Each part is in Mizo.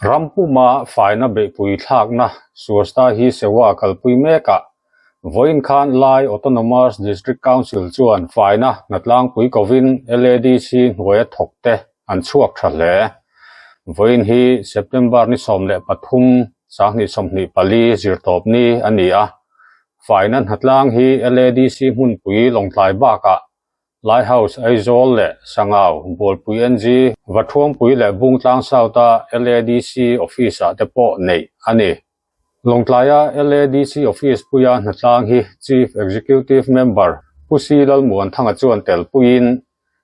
Ram puma faina beihpui thlakna Swachhta Hi Sewa kalpui mekah vawiin khan Lai Autonomous District Council chuan faina hnatlangpui kovin LADC hnuaia thawkte an chhuak tha hle. Vawiin hi September ni 13, 2024 zirtawpni a ni a, faina hnatlang hi LADC hmunpui Lawngtlai bakah Lai House Aizawl leh Sangau, Bualpui NG, Vathuangpui leh Bungtlang South-a LADC Office-ah te pawh neih a ni. Lawngtlaia LADC Office puia hnatlang hi Chief Executive Member Pu Si Lalmuanthanga chuan telpuiin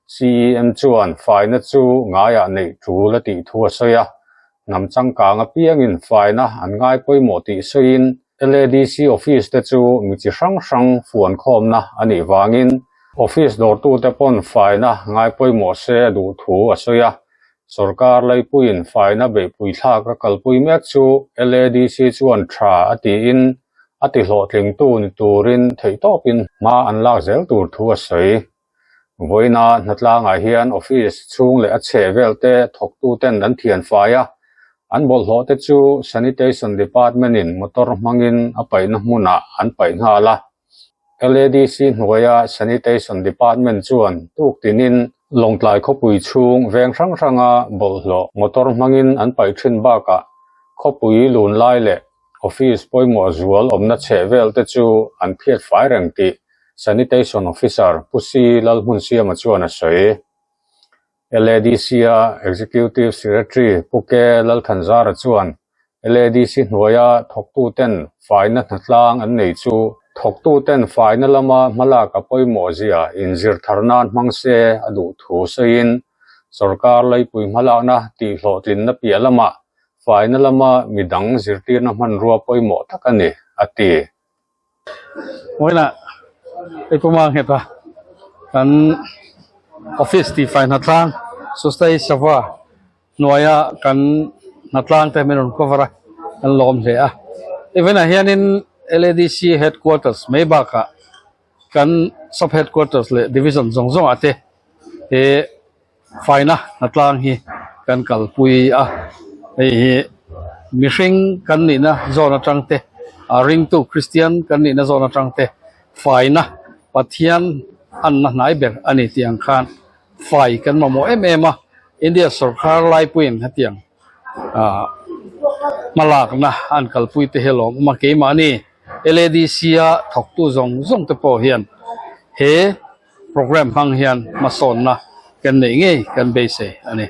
CEM chuan faina chu ngaiah neih tul a tih thu a sawi a, hnam changkang apiangin faina an ngai pawimawh tih sawiin LADC office te chu mi chi hrang hrang fuan khawmna a nih vangin office dawrtute pawn faina ngai pawimawh se a duh thu a sawi a. Sorkar laipuiin faina beihpui thlak a kalpui mek chu LADC chuan tha a tiin a tihlawhtlingtu ni turin theihtawpin hma an lak zel tur thu a sawi. Vawiina hnatlangah hian office chhung leh a chheh vel te thawktuten an thian fai a, an bawlhhlawh te chu Sanitation Department in motor hmangin a paihna hmunah an paih nghal a. LADC hnuaia Sanitation Department chuan tuk tinin Lawngtlai khawpui chhung veng hrang hranga bawlhhlawh motor hmangin an paih thin bakah khawpui lun lai leh office pawimawh zual awmna chheh vel te chu an phiat fai reng tih Sanitation Officer Pu Si Lalhmunsiama chuan a sawi. LADC-a Executive Secretary Pu Ke Lalthanzara chuan LADC hnuaia thawktuten faina hnatlang an nei chu thawktuten faina lama hmalak a pawimawh zia inzir thar nan hmang se a duh thu sawiin sorkar laipui hmalakna tihhlawhtlinna piah lamah faina lama midang zirtirna hmanrua pawimawh tak a ni, a ti. Vawiinah hei puma nghet a kan office tih fai hnatlang Swachhta Hi Seva hnuaia kan hnatlang te min rawn cover a kan lawm hle a event ah hianin L_A_D_C headquarters mai bakah kan sub headquarters leh division zawng zawng ah te he Faina hnatlang hi kan kalpui a, hei hi mihring kan nihna zawn atang te, a ringtu Kristian kan nihna zawn atang te faina Pathian anna hnai ber a ni tih ang khan fai kan mamawh em em a, India sawrkar laipuiin hetiang ah hmalakna an kalpui te hi a lawmawm a, keimahni LADC a thawktu zawng zawng te pawh hian he Programme hmang hian hmasawnna kan neih ngei kan beisei a ni.